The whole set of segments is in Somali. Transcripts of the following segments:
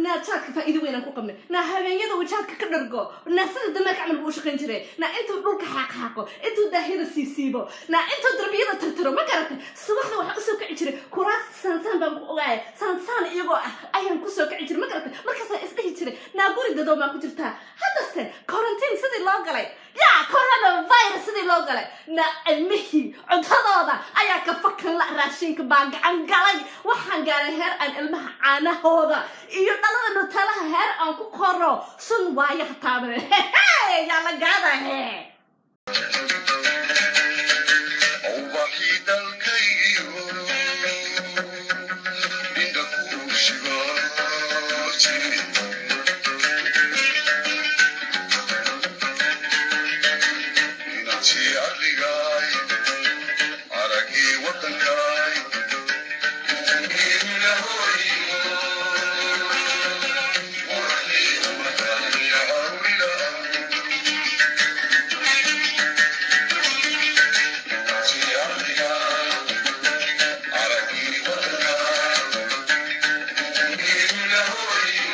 Naa jaadka faa'iido weyn aan ku qabnay. Naa habeenyada uu jaadka ka dhargo, naa sida dameerka camal buu u shaqayn jiray. Naa intuu dhulka xaaqxaaqo, intuu daahyada siisiibo, naa intuu darbiyada tirtiro, ma garatay? Subaxda waxaa usoo kici jiray kuraas saansaan baan ku ogaaya, saansaan iyagoo ah ayaan kusoo kici jiray, ma garatay? Markaasaan isdhihi jiray, naa guri dadow maa ku jirtaa? Haddase quarantine sidii loo galay, yaa coronavirus sidii loo galay, na ilmihii cuntadooda ayaa ka fakan la. Raashinka baa gacan galay. Waxaan gaaray heer aan ilmaha caanahooda iyo dhalada Nutella-ha heer aan ku qoro sun waayo hataabane. Yaa la gaada he. Ubaxii dalkaygiyo indha ku shibaati. Inantii arrigaay, aragii waddankaay, ilahoyo quruxdii umadaya hawlila. Inantii arrigaay, aragii waddankaay, ilahoyo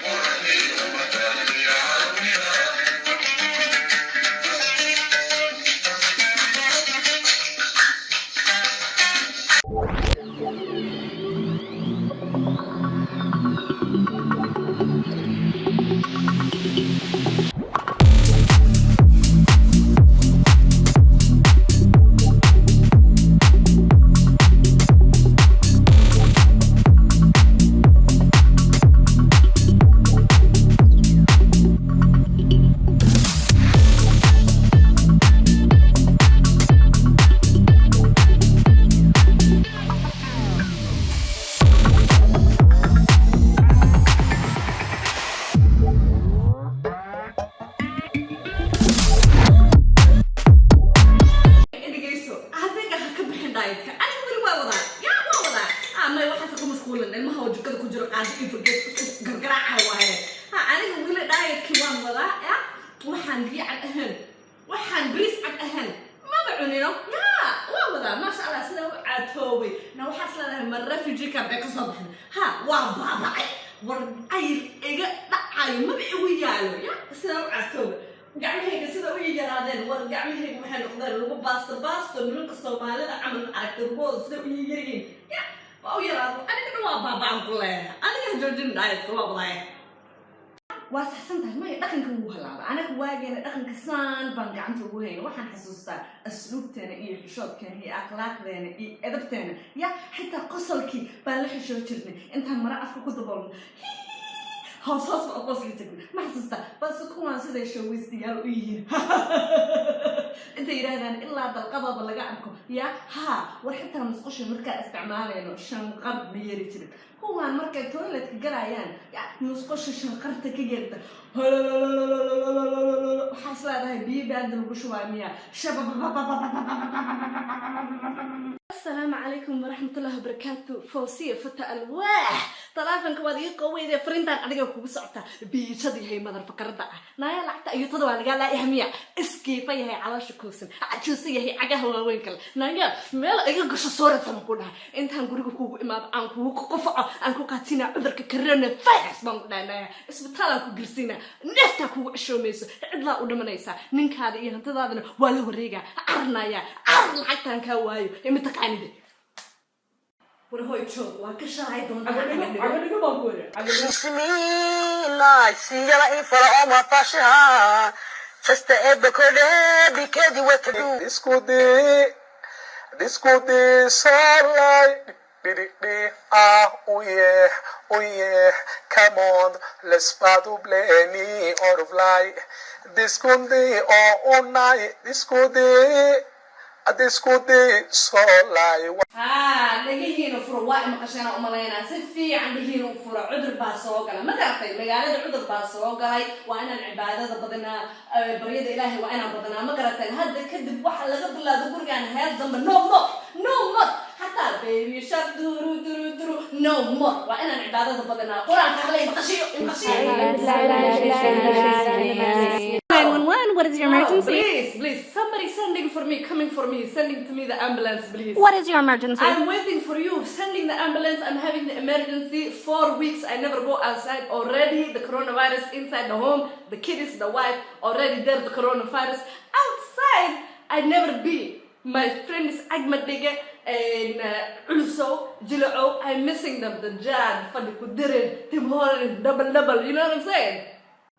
quruxdii umadaya hawlila. Dhegeyso, adiga ha ka bixin dietka. Aniga weli waa wadaa, yaa waa wadaa. May waxaase ku mashquulin ilmaha oo jikada ku jiro, qaado iyo fargeed isku gargaraaca waaye. Ha, aniga weli dietkii waan wadaa. Ya waxaan biyo cad ahayn, waxaan bariis cad ahayn maba cunino. Ya waa wadaa, maasha Allah. Sidaa u caatoobay na waxaas leedahay ma refugee camp ee kasoo baxay. Ha, waa baabacay. War cayr iga dhacayo maba igu yaalo. Ya sidaa u caatoobay, gacmahayga sida u yaraadeen. War gacmahayga waxay noqdeen lagu baasto baasto, nimanka Soomaalida camal. Ma aragtay lugahooda sida u yaryihiin? Ya waa u yaraado. Aniga dhan waa baaba'an ku leeyahay. Aniga ha joojin dietka, waa wadaaya. Waa saxsan tahay. Maya, dhaqanka wuu halaaba. Anaga waageena dhaqanka saan baan gacanta ugu hayna. Waxaan xasuustaa asluubteena iyo xishoodkeena iyo akhlaaqdeena iyo edabteena. Ya xitaa qosolkii baan la xishood jirnay. Intaan mara afka ku daboolno, hoos hoos ba u qosli jirnay. Ma xasuustaa? Balse kuwaan siday showeystayaal u yihiin, intay yidhaahdaan ilaa dalqadooda laga arko. Ya ha, war xitaa musqusha markaa isticmaalayno shanqar ma yeeri jirin. Kuwaan markay toiletka galayaan, ya musqusha shanqarta ka yeerta, waxaa is leedahay biyo baada lagu shubaa miya? Asalaamu calaykum waraxmatullahi wabarakaatu. Fawsiya fata alwaax, talaafanka waad iga qoweyde. Farintaan adiga kugu socota. Biijada yahay madar fakarada ah. Naaya, lacagta ayuutada waa lagaa laayaha miya? Iskiifa yahay, caloosha kuusan, cajuusa yahay, cagaha waaweyn kale. Naaya, meel iga gasho sooradsama ku dhahay. Intaan guriga kugu imaado aan kugu qufaco, aan ku qaatinaa cudurka corona virus baan ku dhahay. Naaya, isbitaal aan ku gelsiinaa, neeftaa kugu ceshoomayso, cidlaa u dhimanaysaa. Ninkaada iyo hantidaadana waa la wareegaa. Carnaya car, lacagtaan kaa waayo ee mataqaanide. War hoy joog, waa ka shalay doontaa. Cagadhigo baan ku wada cagadhigo. Bismillah, siyala in fala oo mafasha. Just ebe kode bikedi wetu. Disco di solai di di di ah, oh yeah, oh yeah, come on, let's party bleni or fly disco di oh oh night disco di disco di solai. Haa, dhagihiina furo. Waa imaqasheena umalaynaa. Si fiican dhagihiina u furo. Cudur baa soo gala, ma garatay? Magaalada cudur baa soo galay. Waa inaan cibaadada badnaa, baryada Ilaahay waa inaan badnaa, ma garateen? Hadda kadib waxa laga bilaabo gurigaan hees dambe no more, no more. Xataa "Baby shark duru duru duru" no more. Waa inaan cibaadada badnaa, Qur-aanka hala imaqashiyo, imaqashiyo. 911, what is your emergency? Please, please, somebody send Sending for me, coming for me, sending to me the ambulance, please. What is your emergency? I'm waiting for you, sending the ambulance. I'm having the emergency. 4 weeks, I never go outside. Already the coronavirus inside the home, the kids, the wife, already there, the coronavirus. Outside, I never be. My friends, Ahmed Dige and Ulso, Jilo, I'm missing them. The Jan, Fadi Kudirin, Tim Holland, double double. You know what I'm saying?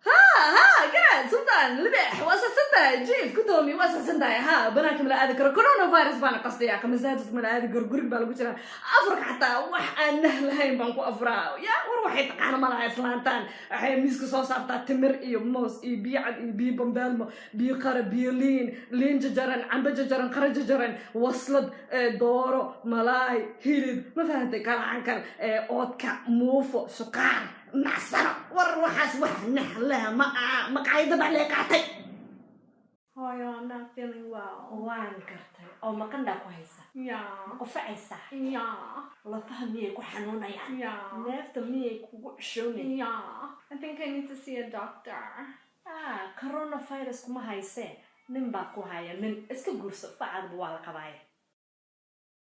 Ha ha, garaad Sultan Libix, waa saxsan tahay. Jiif gudoomiye, waa saxsan tahay. Ha, banaanka mala aadi karo, coronavirus baana qasdaya. Masaajidka mala aadi karo, guriga baa lagu jiraa. Afurka xataa wax aan nah lahayn baan ku afraa. Ya war, waxay taqaana malaha islaantaan. Waxay miiska soo saartaa timir iyo moos iyo biyo cad iyo biyo bambaalmo, biyo qara, biyo liin, liin jajaran, cambe jajaran, qara jajaran, waslad, dooro, malaay, hilib, ma fahantay, kalacankal, oodka, muufo, suqaar, macsaro. War waxaas wax naxlaha ma aha. Maqaayada baa lee qaatay. Hooyo, I'm not feeling well. Waan gartay. Oo maqandhaa ku haysa? Yeah. Ma qufacaysaa? Yeah. Lafaha miyay ku xanuunayaan? Yeah. Neefta miyay kugu ceshoonay? Yeah. I think I need to see a doctor. Ah, coronavirus kuma haysee, nin baa ku haya. Nin iska guurso, facadba waa la qabaaya.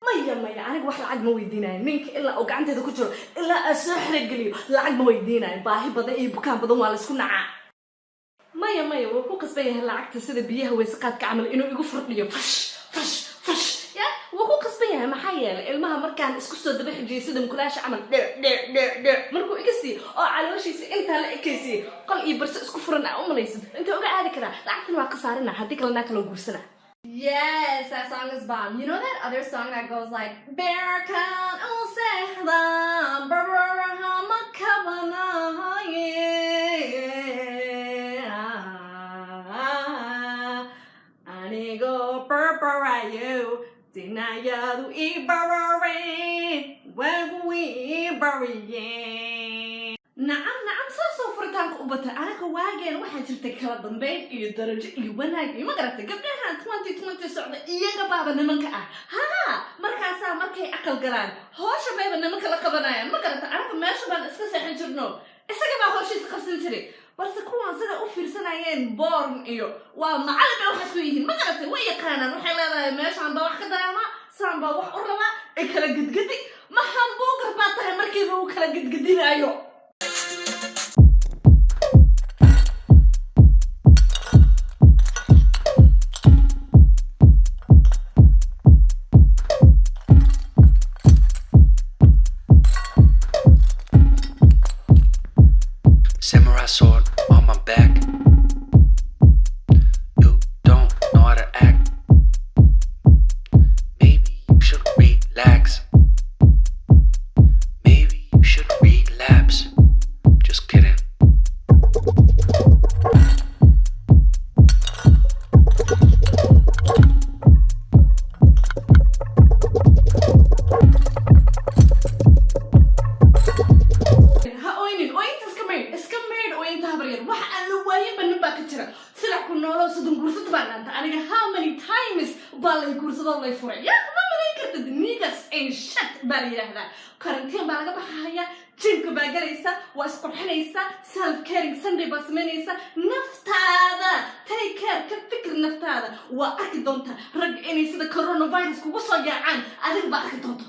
Maya maya, aniga wax lacag ma weydiinayo ninka ilaa uu gacanteeda ku jiro, ilaa aan soo xerogeliyo lacag ma weydiinayo. Baahi badan iyo bukaan badan waa laysku nacaa. Maya maya, wuu ku qasban yahay lacagta sida biyaha weyseqaadka camal inuu igu furdhiyo, fash fash fash. Ya, wuu ku qasban yahay, maxaa yeelay ilmaha markaan isku soo daba xijiyay sida mukulaasha camal, dheer dheer dheer dheer markuu iga siiyo oo calooshiisa intaa la ekaysiiyey, qol iyo barso isku furan aa u malaysid, inta uga aadi karaa lacagtan waa khasaarina, haddii kalena kaloo guursana. Yes, that song is bomb. You know that other song that goes like Bearkan usehda barbarahama kabanaye, anigoo barbarayo dinayadu i barareen, waagu i bariyeen. Nacam nacam, saasoo furitaanka u batay. Anaga waageen waxaa jirtay kala dambeyn iyo darajo iyo wanaag iyo, ma garatay, gabdhahan 2020 socda iyaga baaba nimanka ah. Ha, markaasaa markay aqal galaan hoosha bayba nimanka la qabanayaan, ma garatay. Anaga meesha baan iska seexan jirno, isaga baa hooshiisa qabsan jiray, balse kuwan sida u fiirsanayeen porn iyo waa macallin bay waxaas ku yihiin, ma garatay. Way yaqaanaan, waxay leedahay meeshaan baa wax ka dareemaa, saan baa wax u rabaa, ee kala gedgedi. Ma hamburger baa tahay markiiba uu kala gedgedinaayo? Samurai sword on my back. You don't know how to act. Maybe you should relax. Maybe you should relapse. Just kidding. Ha oynin, ooyinta iska maydh, iska maydh ooyinta, habaryar. Wax aan la waayinba nin baa ka jira. Silac ku noolow, soddon guursad baa dhaanta. Aniga how many times baa lay guursadoo lay furay? Ya, ma malayn kartid. Niggas ain't shit baa la yidhaahdaa. Karantiin baa laga baxaya, gymka baa galaysa, waa isqurxinaysa, self caring Sunday baa samaynaysa. Naftaada take care, ka fikir naftaada. Waa arki doonta rag inay sida coronavirus kugu soo yaacaan, adiga baa arki doonta.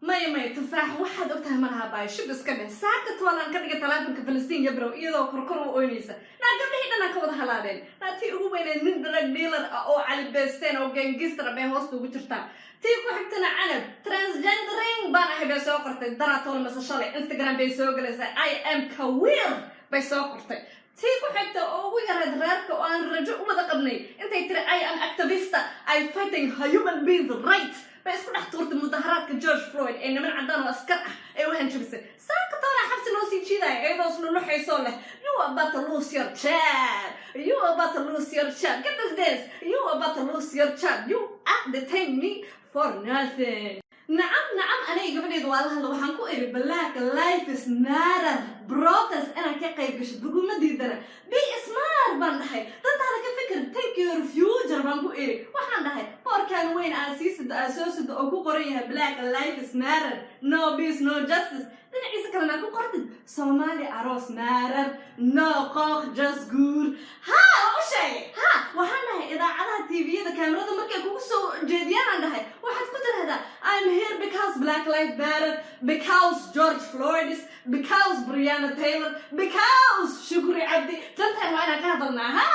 Maya maya, Tufaax, waxaad ogtahay malaha baay, shib iska dheh. Saaka tuwalaan ka dhiga talaafanka Falastiin yabrow, iyadoo korkor u oynaysa. Naa gabdhihii dhanaa ka wada halaabeen. Naa tii ugu weyneed nin drug dealer ah oo calibeysteen oo gangster bay hoosta ugu jirtaa. Tii ku xigtana Canab transgendering baan ahay bay soo qortay daratool mase shalay. Instagram bay soo gelaysaa, "I am queer" bay soo qortay. Tii ku xigta oo ugu yareed reerka oo aan rajo u wada qabnay, intay tiri "I am activista, I fighting human beings rights" bay isku dhex tuurtay mudaharaadka George Floyd ee niman caddaan oo askar ah ee u hanjabisay. Saakatoona xabsi loo sii jiidaya iyadoo isnuluxaysoo leh, "You are about to lose your job, you are about to lose your job, get this this, you are about to lose your job, you are detain me for nothing." Nacam nacam, aniga gabadheeda waa la hadla. Waxaan ku iri, "Black Lives Matter protest inaad ka qayb gasho duguma diidana. Be smart," baan dhahay. "Dantaada ka fikir, take your future," baan ku iri. Waxaan dhahay boorkaan. Weyn aad sii sido, aad soo sido oo ku qoran yahay "Black Lives Matter, no peace, no justice", dhinaciisa kalena aad ku qortid "Soomaali aroos matter, no qooq, just guur". Ha, waa u sheegay. Ha, waxaan dhahay idaacadaha, TV-yada, kaamirada markay kugu soo jeediyaan, aan dhahay waxaad ku tirahdaa, "I'm here because Black Life Matter, because George Floyd is, because Breonna Taylor, because Shukri Cabdi." Dantan waa inaan ka hadalnaa. Ha,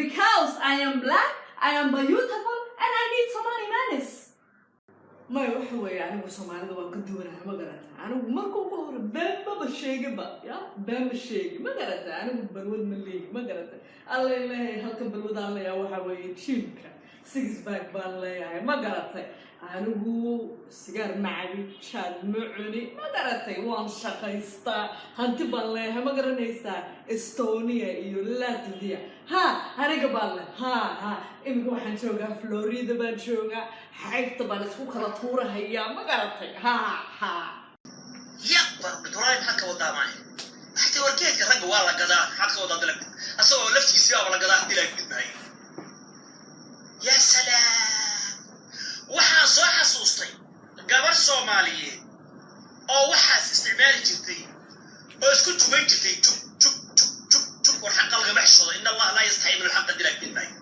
because I am black, I am beautiful and I need Somali manis. Maya, waxa weeye, anigu Soomaalida waan ka duwanahay, ma garata? Anigu marka ugu hore been maba sheeginba, ya been ma sheegi, ma garata? Anigu balwad ma leegi, ma garata? Alla leeyahay, halka balwadaan leeyahay waxa weeye gym-ka, six pack baan leeyahay, ma garatay? Anigu sigaar ma cabi, jaad ma cuni, ma garatay? Waan shaqaystaa, hanti baan leeyahay, ma garanaysaa? Estonia iyo Latvia, ha, aniga baan le. Ha ha, iminka waxaan joogaa Florida baan joogaa, xeybta baan isku kala tuurahayaa, ma garatay? Ha ha. Ya walahi, maxaad ka wadaa? Maahe, xataa wargeedka ragga waa la gadaa. Maxaad ka wadaa? Dilag asagoo laftigiisi baaba la gadaa hadii laa gudmaayo. Ya salaam, waxaan soo xasuustay gabar Soomaaliyeed oo waxaas isticmaali jirtay oo isku jubayn jirtay, jub jub jub jub jub. War xaqa lagama xishoodo. In Allaha laa yastaxyi min alxaqa. Dilaa gudmaayo.